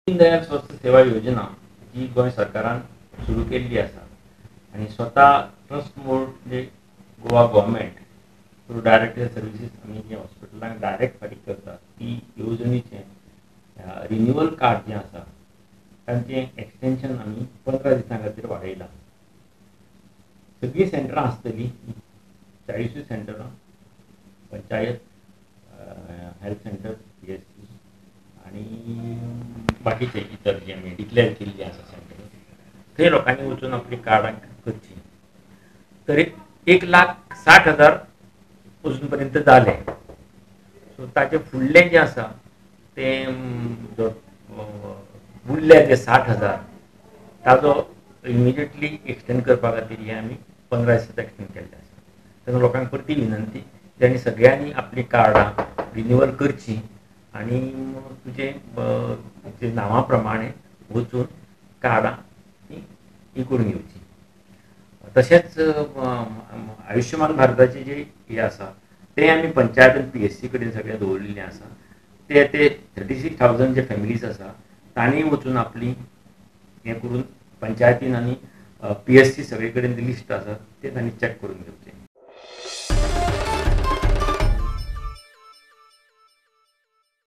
दीनदयाल स्वस्थ सेवा योजना जी गोंय सरकारान सुरू केल्ली आसा आनी स्वता ट्रस्ट मोड म्हणजे Goa government through direct services आमी जे हॉस्पिटलांक डायरेक्ट फारीक करता ती येवजणेचें रिन्युअल कार्ड जें आसा तांचें एक्सटेंशन आमी 15 दिसां खातीर वाडयलां. सगळीं सेंटरां आसतलीं, 40 सेंटरां, panchayat, health centre, PHC आनी बाकीचे इतर जे आमी डिक्लेअर केल्ली आसा सेंटर, थंय लोकांनी वचून आपलीं कार्डां करचीं. तर 1,60,000 अजून पर्यंत जाले. सो ताचे फुडलें जें आसा तें उरले ते 60,000 ताजो इमिजिएटली एक्सटेंड करपा खातीर हें आमी 15 दिसांत एक्सटेंड केल्लें आसा. तेन्ना लोकांक परती विनंती तांणी सगळ्यांनी आपलीं कार्डां रिन्युअल करचीं आनी तुजें नांवा प्रमाणे वचून कार्डां ती करून घेवची. तशेंच आयुश्यमान भारताचें जें हें आसा तें आमी पंचायत आनी PHC कडेन सगळें दवरिल्लें आसा. ते ते 36,000 जे फॅमिलीज आसा तांणी वचून आपली हें करून पंचायतीन आनी PHC सगळे कडेन लिस्ट आसा तें तांणी चॅक करून घेवचें.